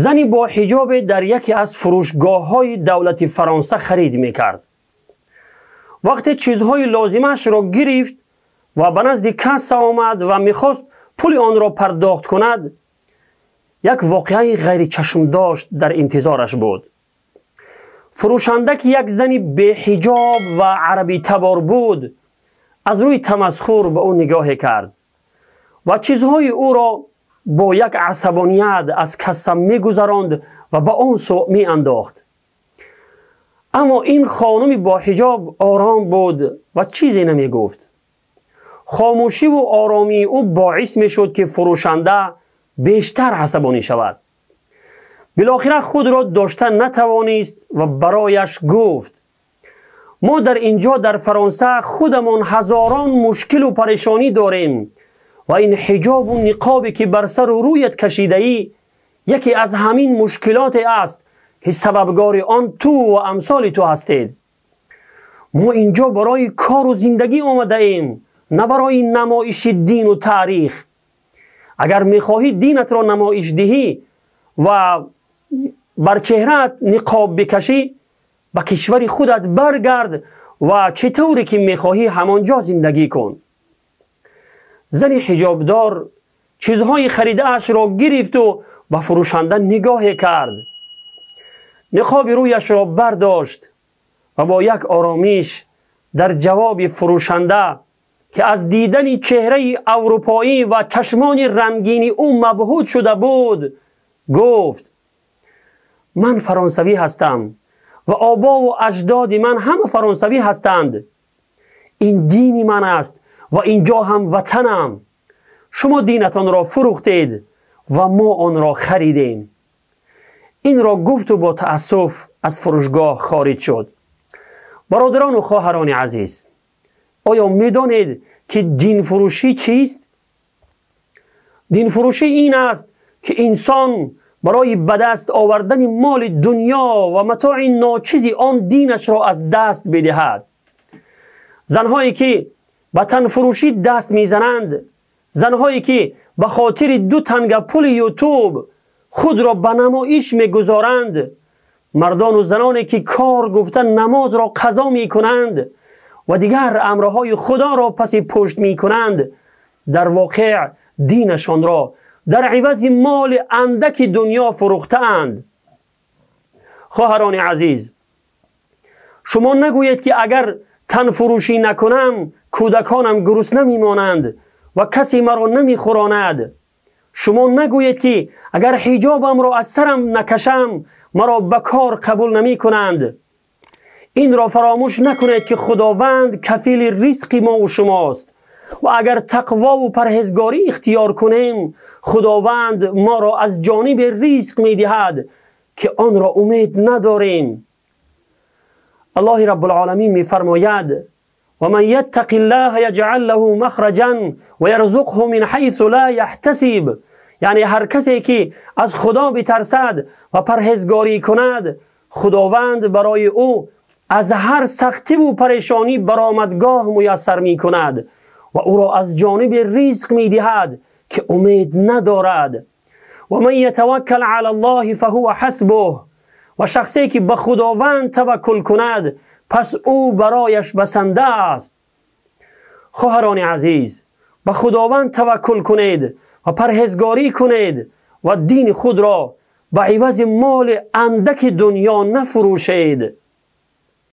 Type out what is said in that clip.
Зани бо ҳиҷобе дар яке аз фурӯшгоҳҳои давлати Фаронса харид мекард. Вақте чизҳои лозимаашро гирифт ва ба назди касса омад ва мехост пули онро пардохт кунад, як воқеаи ғайричашмдошт дар интизораш буд. Фурӯшанда, ки як зани беҳиҷоб ва арабитабор буд, аз рӯи тамасхур ба ӯ нигоҳе кард ва чизҳои ӯро бо як асабоният аз касса мегузаронд ва ба он сӯ меандохт. Аммо ин хонуми боҳиҷоб ором буд ва чизе намегуфт. Хомӯшиву оромии ӯ боис мешуд, ки фурӯшанда бештар асабонӣ шавад. Билохира худро дошта натавонист ва барояш гуфт: мо дар инҷо дар Фаронса худамон ҳазорон мушкилу парешонӣ дорем ва ин ҳиҷобу ниқобе ки бар сару рӯят кашидаӣ, яке аз ҳамин мушкилоте аст, ки сабабгори он ту ва амсоли ту ҳастед. Мо инҷо барои кору зиндагӣ омадаем, на барои намоиши дину таърих. Агар мехоҳӣ динатро намоиш диҳӣ ва бар чеҳраат ниқоб бикашӣ, ба кишвари худат баргард ва чӣ тавре ки мехоҳӣ, ҳамон ҷо зиндагӣ кун. Зани ҳиҷобдор чизҳои харидаашро гирифту ба фурӯшанда нигоҳе кард, ниқоби рӯяшро бардошт ва бо як оромиш дар ҷавоби фурӯшанда, ки аз дидани чеҳраи аврупоӣ ва чашмони рангини ӯ мабҳут шуда буд, гуфт: ман фаронсавӣ ҳастам ва обову аҷдоди ман ҳама фаронсавӣ ҳастанд. Ин дини ман аст ва инҷо ҳам ватанам. Шумо динатонро фурӯхтед ва мо онро харидем. Инро гуфту бо таассуф аз фурӯшгоҳ хориҷ шуд. Бародарону хоҳарони азиз, оё медонед, ки динфурӯшӣ чист? Динфурӯшӣ ин аст, ки инсон барои ба даст овардани моли дунё ва матои ночизи он динашро аз даст бидиҳад. Занҳое ки ба танфурӯшӣ даст мезананд, занҳое ки ба хотири ду танга пули Ютуб худро ба намоиш мегузоранд, мардону заноне ки кор гуфта намозро қазо мекунанд ва дигар амрҳои худоро паси пушт мекунанд, дар воқеъ динашонро дар ивази моли андаки дунё фурӯхтаанд. Хоҳарони азиз, шумо нагӯед, ки агар танфурӯшӣ накунам, кӯдаконам гурусна мемонанд ва касе маро намехӯронад. Шумо нагӯед, ки агар ҳиҷобамро аз сарам накашам, маро ба кор қабул намекунанд. Инро фаромӯш накунед, ки Худованд кафили ризқи мову шумост ва агар тақвову парҳезгорӣ ихтиёр кунем, Худованд моро аз ҷониби ризқ медиҳад, ки онро умед надорем. Аллоҳи Раббулоламин мефармояд: ومن يتق الله يجعل له مخرجا ويرزقه من حيث لا يحتسب. یعنی هر کسی که از خدا بترسد و پرهیزگاری کند، خداوند برای او از هر سختی و پریشانی برآمدگاه میسر می کند و او را از جانب رزق می دهد که امید ندارد. و من یتوکل علی الله فهو حسبه. و شخصی که به خداوند توکل کند، پس او برایش بسنده است. خواهران عزیز، به خداوند توکل کنید و پرهیزگاری کنید و دین خود را به عوض مال اندک دنیا نفروشید.